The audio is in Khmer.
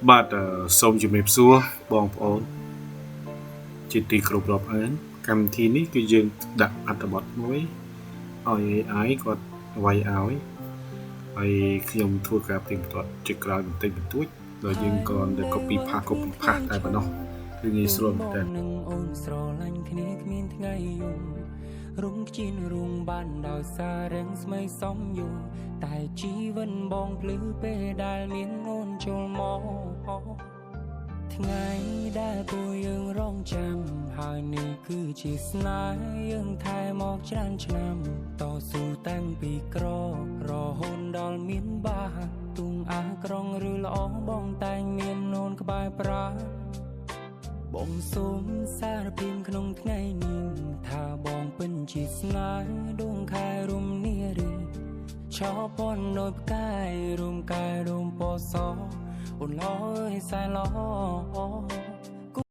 បាទសូមជំរាបសួរបងប្អូនជាទីគោរពរាប់អានកម្មវិធីនេះគឺយើងដាក់អត្ថបទមួយឲ្យ AI គាត់វាយឲ្យហើយខ្ញុំធ្វើការផ្ទៀងផ្ទាត់ជាក្រោយបន្តិចបន្តួចដោយយើងគ្រាន់តែ copy paste copy paste តែប៉ុណ្ណោះគឺងាយស្រួលមែនទែន នឹងអូនស្រឡាញ់គ្នាគ្មានថ្ងៃយំរុងខ្ជិនរុងបានដោយសាររាំងស្មីសំយូរតែជីវិតបងភ្លឺពេលដែលមានអូនចូលមកថ្ងៃដែលពួកយើងរងចាំហើយនេះគឺជាស្នេហ៍យើងថែមកច្រើនឆ្នាំតស៊ូតាំងពីក្ររហូតដល់មានបាទុងអាក្រងឬល្អបងតែងមានអូនក្បែរប្រាបងសូមសារភាពក្នុងថ្ងៃនេះថាបងពិនជាស្នេហ៍ដួងខែរុំនារីឆោពនដោយផ្កាយរុំកាយរុំពណ៌សអូនឡយសែឡ